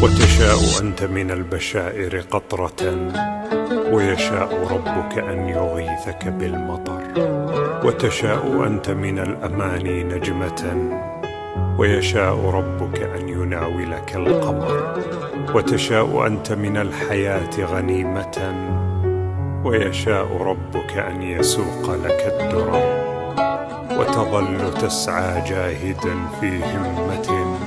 وتشاء أنت من البشائر قطرة، ويشاء ربك أن يغيثك بالمطر. وتشاء أنت من الأماني نجمة، ويشاء ربك أن يناولك القمر. وتشاء أنت من الحياة غنيمة، ويشاء ربك أن يسوق لك الدرر. وتظل تسعى جاهدا في همة،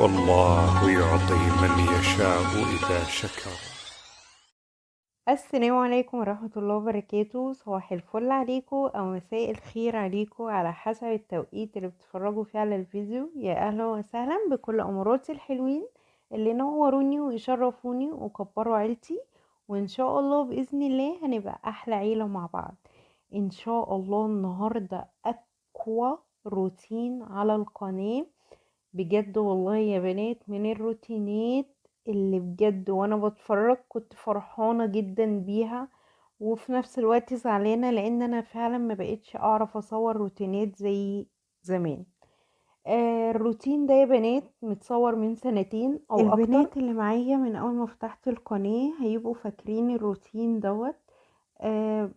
والله يعطي من يشاء إذا شكر. السلام عليكم ورحمة الله وبركاته. صباح الفل عليكم أو مساء الخير عليكم على حسب التوقيت اللي بتتفرجوا فيه على الفيديو. يا أهلا وسهلا بكل أموراتي الحلوين اللي نوروني ويشرفوني وكبروا عيلتي، وإن شاء الله بإذن الله هنبقى أحلى عيلة مع بعض إن شاء الله. النهاردة أقوى روتين على القناة بجد والله يا بنات، من الروتينات اللي بجد وانا بتفرج كنت فرحانة جدا بيها، وفي نفس الوقت زعلانة لان انا فعلا ما بقتش اعرف اصور روتينات زي زمان. الروتين ده يا بنات متصور من سنتين او اكتر. البنات اللي معايا من اول ما فتحت القناة هيبقوا فاكرين الروتين دوت.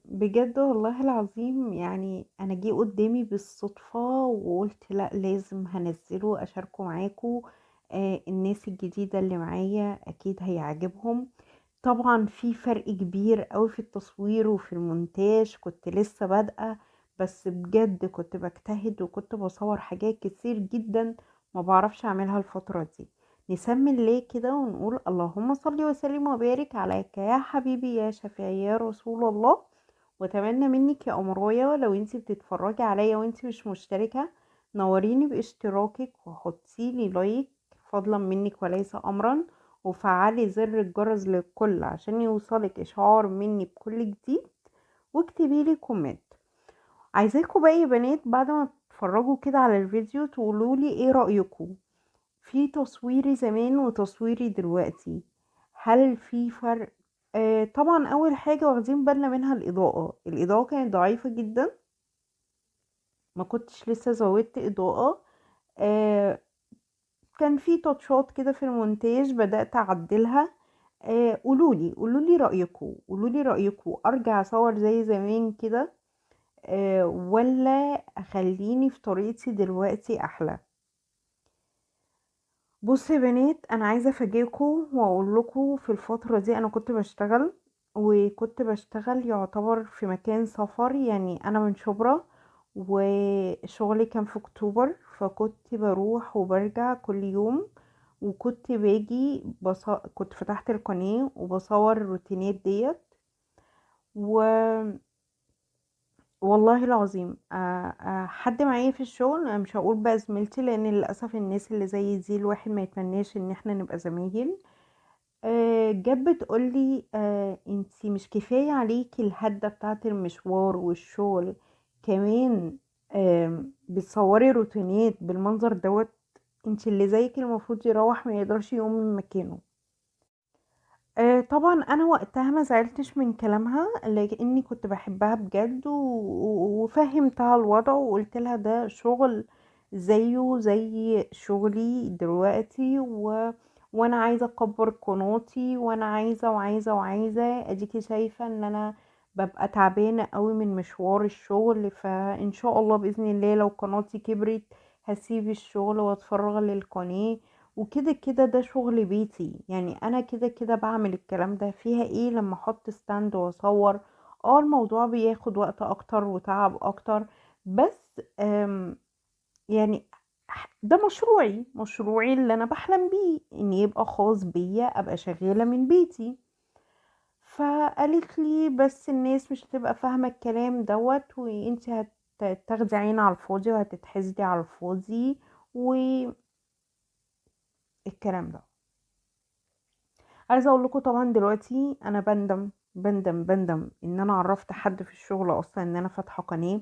بجد والله العظيم، يعني انا جه قدامي بالصدفة وقلت لا لازم هنزله اشاركه معاكم. الناس الجديدة اللي معايا اكيد هيعجبهم. طبعا في فرق كبير قوي في التصوير وفي المونتاج، كنت لسه بادئة بس بجد كنت بجتهد وكنت بصور حاجات كتير جدا ما بعرفش اعملها الفترة دي. نسمي الله كده ونقول اللهم صل وسلم وبارك عليك يا حبيبي يا شفيعي يا رسول الله. واتمنى منك يا امرايا لو انتي بتتفرجي عليا وانتي مش مشتركة نوريني باشتراكك وحطيلي لايك فضلا منك وليس امرا، وفعلي زر الجرس للكل عشان يوصلك اشعار مني بكل جديد، واكتبي لي comment. عايزاكم بقى يا بنات بعد ما تتفرجوا كده على الفيديو تقولوا لي ايه رايكم في تصويري زمان وتصويري دلوقتي، هل في فرق؟ طبعا اول حاجة واخدين بالنا منها الاضاءة. الاضاءة كانت ضعيفة جدا، ما كنتش لسه زودت اضاءه. كان في تاتشات كده في المونتاج بدات اعدلها. قولولي رايكم، قولولي رايكم ارجع اصور زي زمان كده ولا اخليني في طريقتي دلوقتي احلى؟ بصوا يا بنات، انا عايزه افاجئكم واقول لكم في الفترة دي انا كنت بشتغل، وكنت بشتغل يعتبر في مكان سفر، يعني انا من شبرا وشغلي كان في اكتوبر، فكنت بروح وبرجع كل يوم، وكنت باجي كنت فتحت القناة وبصور الروتينات ديت. والله العظيم حد معايا في الشغل، انا مش هقول بقى زميلتي لان للاسف الناس اللي زي دي الواحد ما يتمناش ان احنا نبقى زمايل، جت بتقولي انتي مش كفاية عليكي الهده بتاعه المشوار والشغل، كمان بتصوري روتينات بالمنظر دوت، انتي اللي زيك المفروض يروح ما يقدرش يقوم من مكانه. طبعا انا وقتها ما زعلتش من كلامها لاني كنت بحبها بجد، وفهمتها الوضع وقلت لها ده شغل زيه زي شغلي دلوقتي، وانا عايزه اكبر قناتي، وانا عايزه وعايزه وعايزه، اديكي شايفه ان انا ببقى تعبانة قوي من مشوار الشغل، فان شاء الله باذن الله لو قناتي كبرت هسيب الشغل واتفرغ للقناة، وكده كده ده شغل بيتي، يعني انا كده كده بعمل الكلام ده، فيها ايه لما احط stand واصور؟ الموضوع بياخد وقت اكتر وتعب اكتر، بس يعني ده مشروعي اللي انا بحلم بيه ان يبقى خاص بيا، ابقى شغالة من بيتي. فقالت لي بس الناس مش هتبقى فاهمة الكلام دوت، وانت هتاخدي عين على الفاضي وهتتحسدي على الفاضي و الكلام ده. عايزه اقول لكم طبعا دلوقتي انا بندم بندم بندم ان انا عرفت حد في الشغل اصلا ان انا فاتحة قناة،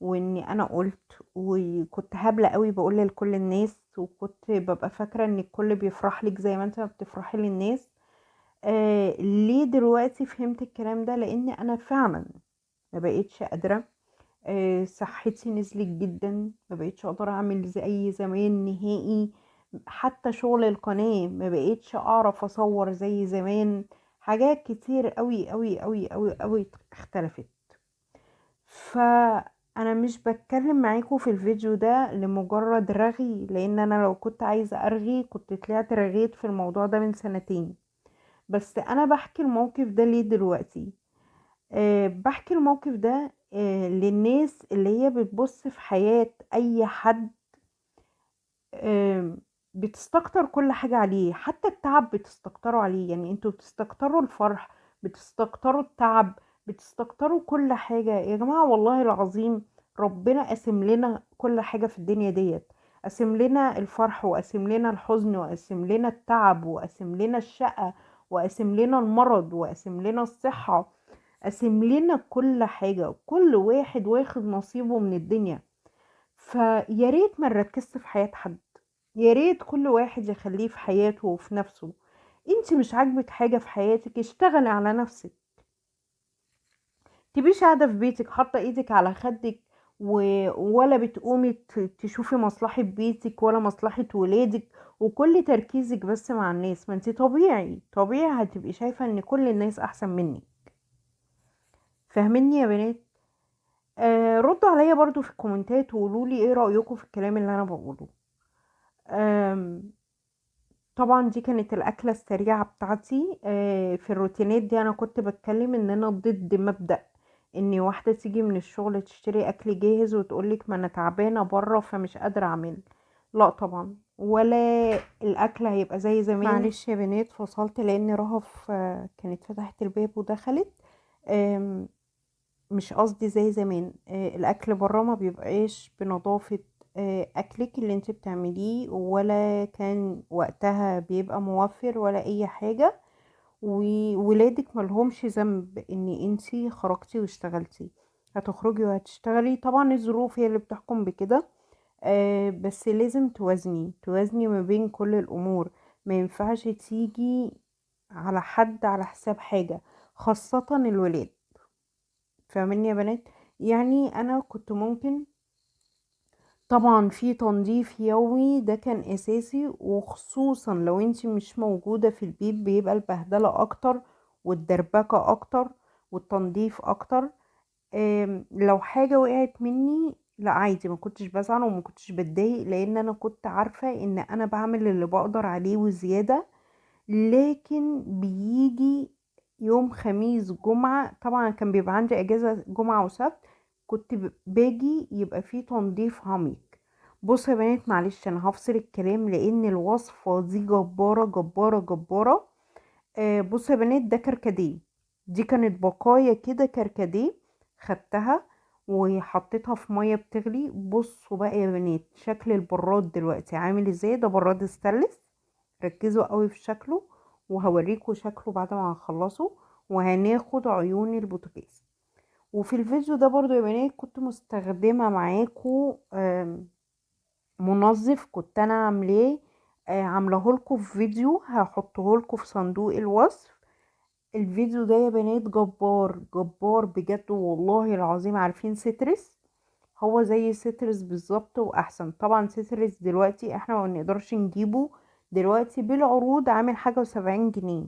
واني انا قلت، وكنت هبلة قوي بقول لكل الناس، وكنت ببقى فاكره ان الكل بيفرح لك زي ما انت ما بتفرحي للناس. ليه دلوقتي فهمت الكلام ده؟ لان انا فعلا ما بقيتش قادرة، صحتي نزلت جدا، ما بقيتش اقدر اعمل زي زمان نهائي، حتى شغل القناة ما بقيتش اعرف اصور زي زمان. حاجات كتير قوي قوي قوي قوي قوي اختلفت. فانا مش بتكلم معاكم في الفيديو ده لمجرد رغي، لان انا لو كنت عايزة ارغي كنت طلعت رغيت في الموضوع ده من سنتين. بس انا بحكي الموقف ده ليه دلوقتي؟ بحكي الموقف ده للناس اللي هي بتبص في حياة اي حد، بتستكتر كل حاجة عليه، حتى التعب بتستكتروا عليه. يعني انتوا بتستكتروا الفرح، بتستكتروا التعب، بتستكتروا كل حاجة. يا جماعة والله العظيم ربنا قاسم لنا كل حاجة في الدنيا ديت، قاسم لنا الفرح وقاسم لنا الحزن وقاسم لنا التعب وقاسم لنا الشقة وقاسم لنا المرض وقاسم لنا الصحة، قاسم لنا كل حاجة. كل واحد واخد نصيبه من الدنيا. فيا ريت ما نركزش في حياة حد، يا ريت كل واحد يخليه في حياته وفي نفسه. انت مش عاجبك حاجة في حياتك، اشتغلي على نفسك. تبقيش قاعدة في بيتك حاطة ايدك على خدك ولا بتقومي تشوفي مصلحة بيتك ولا مصلحة ولادك، وكل تركيزك بس مع الناس. ما انت طبيعي طبيعي هتبقي شايفة ان كل الناس احسن منك. فاهميني يا بنات؟ ردوا عليا برضو في الكومنتات وقولوا لي ايه رأيكم في الكلام اللي انا بقوله. طبعا دي كانت الاكلة السريعة بتاعتي. في الروتينات دي انا كنت بتكلم ان انا ضد مبدأ ان واحدة تيجي من الشغل تشتري اكل جاهز وتقولك ما انا تعبانة بره فمش قادرة اعمل. لا طبعا، ولا الاكل هيبقى زي زمان. معلش يا بنات فصلت لان رهف كانت فتحت الباب ودخلت. مش قصدي زي زمان، الاكل بره ما بيبقاش بنظافة اكلك اللي انت بتعمليه، ولا كان وقتها بيبقى موفر ولا اي حاجة. وولادك ملهمش ذنب ان انت خرجتي واشتغلتي، هتخرجي وهتشتغلي، طبعا الظروف هي اللي بتحكم بكده، بس لازم توازني ما بين كل الامور. ما ينفعش تيجي على حد على حساب حاجة، خاصة الولاد. فاهميني يا بنات؟ يعني انا كنت ممكن طبعا في تنظيف يومي، ده كان اساسي، وخصوصا لو انت مش موجودة في البيت بيبقى البهدلة اكتر والدربكة اكتر والتنظيف اكتر. لو حاجة وقعت مني لا عادي، ما كنتش بزعل وما كنتش بتضايق، لان انا كنت عارفة ان انا بعمل اللي بقدر عليه وزيادة. لكن بيجي يوم خميس جمعة، طبعا كان بيبقى عندي اجازة جمعة وسبت، كنت باجي يبقى فيه تنظيف عميق. بصوا يا بنات معلش انا هفصل الكلام لان الوصفة دي جبارة جبارة جبارة. بصوا يا بنات، ده كركديه، دي كانت بقايا كده كركديه، خدتها وحطيتها في مية بتغلي. بصوا بقى يا بنات شكل البراد دلوقتي عامل ازاي. ده براد ستانلس، ركزوا قوي في شكله وهوريكم شكله بعد ما هخلصه. وهناخد عيون البوتاجاز. وفي الفيديو ده برضو يا بنات كنت مستخدمة معاكم منظف كنت انا عاملاه، عاملاه لكم في فيديو هحطه لكم في صندوق الوصف. الفيديو ده يا بنات جبار جبار بجد والله العظيم. عارفين سترس؟ هو زي سترس بالظبط واحسن. طبعا سترس دلوقتي احنا ما نقدرش نجيبه دلوقتي بالعروض، عامل حاجة وسبعين جنيه،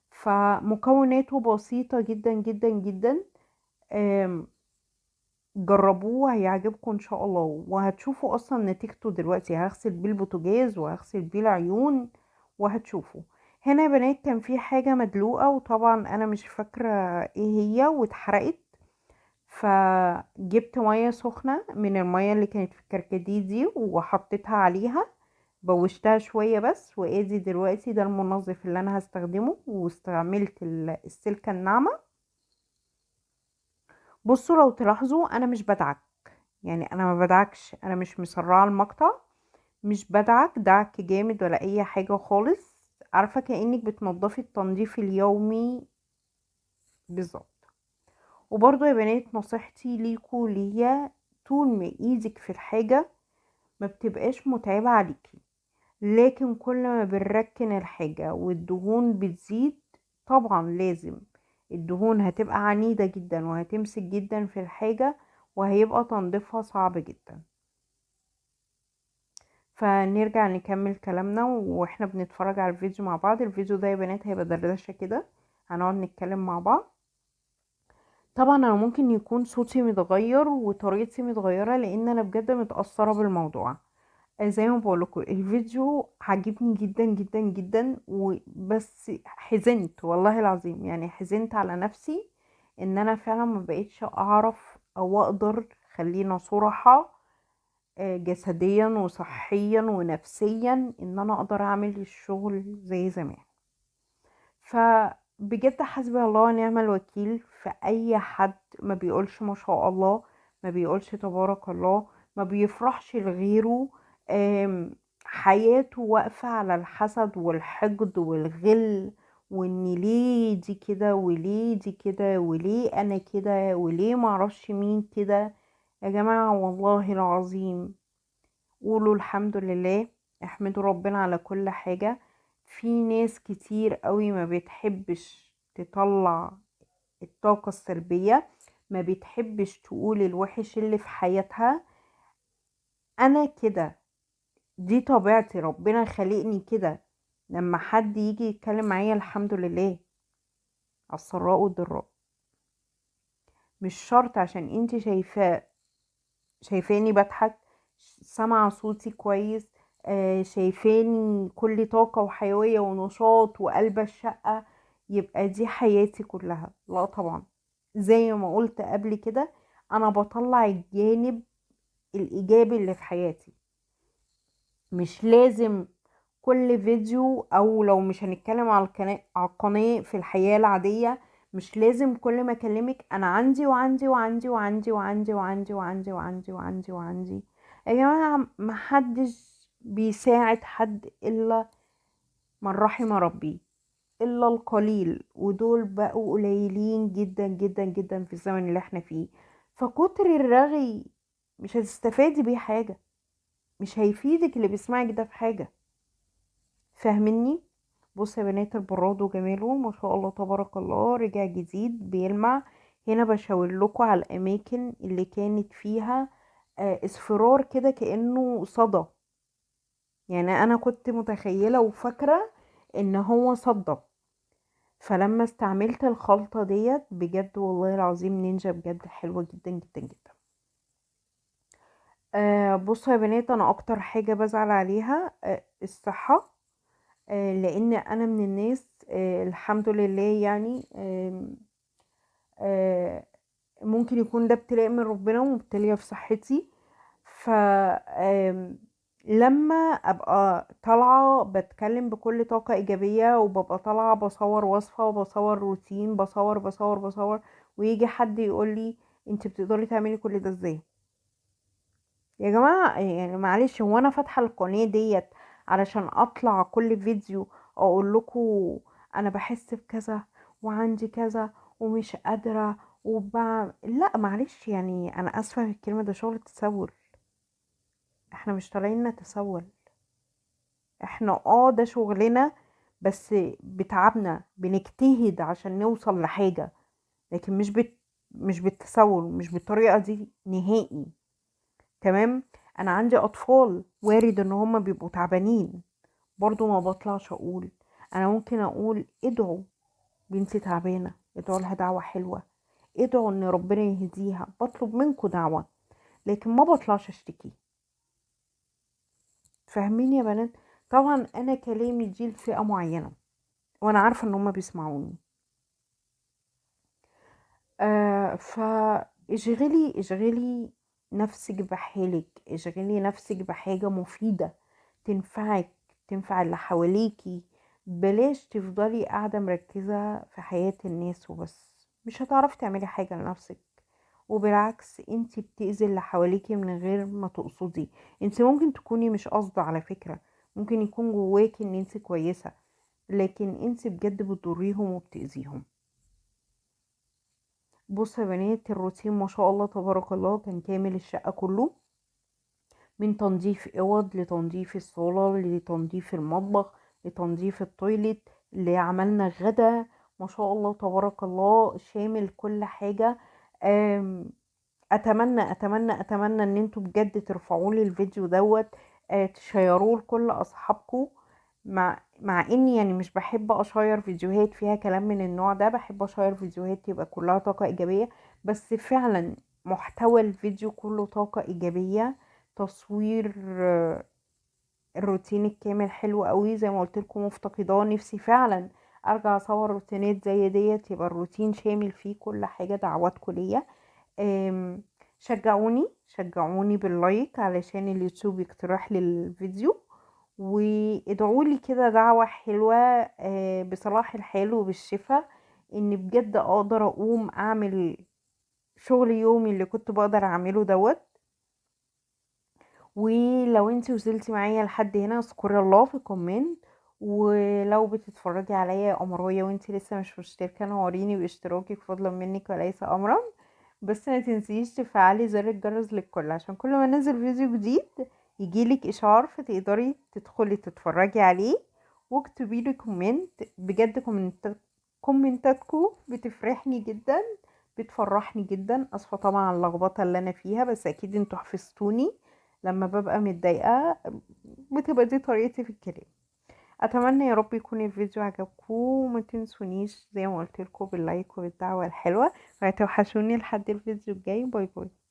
فمكوناته بسيطة جدا جدا جدا. جربوه هيعجبكم ان شاء الله، وهتشوفوا اصلا نتيجته دلوقتي. هغسل بيه البوتاجاز وهغسل بيه العيون وهتشوفوا. هنا يا بنات كان في حاجة مدلوقة، وطبعا انا مش فاكرة ايه هي، واتحرقت، فجبت مية سخنة من المية اللي كانت في الكركديه دي وحطيتها عليها، بوشتها شوية بس. وادي دلوقتي ده المنظف اللي انا هستخدمه، واستعملت السلكة الناعمة. بصوا لو تلاحظوا انا مش بدعك، يعني انا ما بدعكش، انا مش مسرعة المقطع، مش بدعك دعك جامد ولا اي حاجة خالص، عارفة كأنك بتنظفي التنظيف اليومي بالظبط. وبرضو يا بنات نصيحتي ليكوا ليا، طول ما ايدك في الحاجة ما بتبقاش متعبة عليكي، لكن كل ما بنركن الحاجة والدهون بتزيد، طبعا لازم الدهون هتبقى عنيدة جدا وهتمسك جدا في الحاجة، وهيبقى تنظيفها صعب جدا. فنرجع نكمل كلامنا واحنا بنتفرج على الفيديو مع بعض. الفيديو ده يا بنات هيبقى دردشة كده، هنقعد نتكلم مع بعض. طبعا انا ممكن يكون صوتي متغير وطريقتي متغيرة لان انا بجد متأثرة بالموضوع. زي ما بقولكم الفيديو عجبني جدا جدا جدا، وبس حزنت والله العظيم، يعني حزنت على نفسي ان انا فعلا ما بقيتش اعرف او اقدر، خلينا صراحة، جسديا وصحيا ونفسيا ان انا اقدر اعمل الشغل زي زمان. فبجد حسبي الله ونعم الوكيل في اي حد ما بيقولش ما شاء الله، ما بيقولش تبارك الله، ما بيفرحش لغيره، حياته واقفة على الحسد والحقد والغل، وان ليه دي كده وليه دي كده وليه انا كده وليه معرفش مين كده. يا جماعة والله العظيم قولوا الحمد لله، احمدوا ربنا على كل حاجة. في ناس كتير قوي ما بتحبش تطلع الطاقة السلبية، ما بتحبش تقول الوحش اللي في حياتها. انا كده، دي طبيعتي، ربنا خلقني كده. لما حد يجي يتكلم معايا الحمد لله على السراء والضراء، مش شرط عشان انت شايفاني بضحك، سامعه صوتي كويس، شايفاني كل طاقه وحيويه ونشاط وقلب الشقه، يبقى دي حياتي كلها. لا طبعا، زي ما قلت قبل كده انا بطلع الجانب الايجابي اللي في حياتي. مش لازم كل فيديو، او لو مش هنتكلم على القناة في الحياة العادية، مش لازم كل ما اكلمك انا عندي وعندي وعندي وعندي وعندي وعندي وعندي وعندي وعندي وعندي. يا جماعة محدش بيساعد حد الا من رحم ربي، الا القليل، ودول بقوا قليلين جدا جدا جدا في الزمن اللي احنا فيه. فكتر الرغي مش هتستفادي بيه حاجة، مش هيفيدك اللي بيسمعك ده في حاجة، فاهميني؟ بصوا يا بنات البراد وجماله ما شاء الله تبارك الله، رجع جديد بيلمع. هنا بشاور لكم على الاماكن اللي كانت فيها اصفرار كده كانه صدى، يعني انا كنت متخيله وفاكره ان هو صدى، فلما استعملت الخلطه ديت بجد والله العظيم نينجا بجد حلوه جدا جدا جدا. بصوا يا بنات، انا اكتر حاجه بزعل عليها الصحه، لان انا من الناس الحمد لله يعني ممكن يكون ده ابتلاء من ربنا ومبتليه في صحتي. ف لما ابقى طالعه بتكلم بكل طاقه ايجابيه، وببقى طالعه بصور وصفه وبصور روتين، بصور بصور بصور، ويجي حد يقول لي انت بتقدري تعملي كل ده ازاي؟ يا جماعه يعني معلش، هو انا فاتحه القناه ديت علشان اطلع كل فيديو اقول لكم انا بحس بكذا وعندي كذا ومش قادره لا معلش، يعني انا اسفه في الكلمه، ده شغل التسول. احنا مش طالعين نتسول، احنا ده شغلنا، بس بتعبنا بنجتهد عشان نوصل لحاجه، لكن مش بالتسول، مش بالطريقه دي نهائي. تمام؟ انا عندي اطفال وارد ان هما بيبقوا تعبانين، برضو ما بطلعش اقول. انا ممكن اقول ادعوا بنتي تعبانه، ادعوا لها دعوه حلوه، ادعوا ان ربنا يهديها، بطلب منكم دعوه، لكن ما بطلعش اشتكي. فاهمين يا بنات؟ طبعا انا كلامي دي لفئه معينه، وانا عارفه ان هما بيسمعوني. فاشغلي اشغلي نفسك بحالك، اشغلي نفسك بحاجة مفيدة تنفعك، تنفع اللي حواليكي. بلاش تفضلي قاعدة مركزة في حياة الناس وبس، مش هتعرفي تعملي حاجة لنفسك، وبالعكس انتي بتأذي اللي حواليكي من غير ما تقصدي. انتي ممكن تكوني مش قصده على فكرة، ممكن يكون جواكي ان انتي كويسة، لكن انتي بجد بتضريهم وبتأذيهم. بصوا يا بنات، الروتين ما شاء الله تبارك الله كان كامل الشقة كله، من تنظيف اوض لتنظيف الصالة لتنظيف المطبخ لتنظيف التويليت، اللي عملنا غدا ما شاء الله تبارك الله شامل كل حاجة. اتمنى اتمنى اتمنى ان انتوا بجد ترفعوا لي الفيديو دوت، تشيروه لكل اصحابكم. مع اني يعني مش بحب اشير فيديوهات فيها كلام من النوع ده، بحب اشير فيديوهات يبقى كلها طاقة ايجابية، بس فعلا محتوى الفيديو كله طاقة ايجابية. تصوير الروتين الكامل حلو قوي زي ما قلت لكم، مفتقداه، نفسي فعلا ارجع اصور روتينات زي ديت، يبقى الروتين شامل فيه كل حاجة. دعواتكم ليا. شجعوني بال like علشان اليوتيوب يقترح لي الفيديو، وادعوا لي كده دعوة حلوة بصلاح الحال وبالشفاء، ان بجد اقدر اقوم اعمل شغل يومي اللي كنت بقدر اعمله دوت. ولو انتي وصلتي معايا لحد هنا اذكري الله في comment، ولو بتتفرجي عليا يا قمرايه وانتي لسه مش مشتركة نوريني باشتراكك فضلا منك وليس امرا. بس ما تنسيش تفعلي زر الجرس للكل عشان كل ما انزل فيديو جديد يجيلك اشعار فتقدري تدخلي تتفرجي عليه، واكتبي لي comment. بجد كومنتاتكم بتفرحني جدا، بتفرحني جدا. اسفه طبعا على اللخبطة اللي انا فيها، بس اكيد انتوا حفظتوني لما ببقى متضايقة بتبقى دي طريقتي في الكلام. اتمنى يا رب يكون الفيديو عجبكم، وما تنسونيش زي ما قلت لكم بال like وبالدعوه الحلوة، وهتوحشوني لحد الفيديو الجاي. bye bye.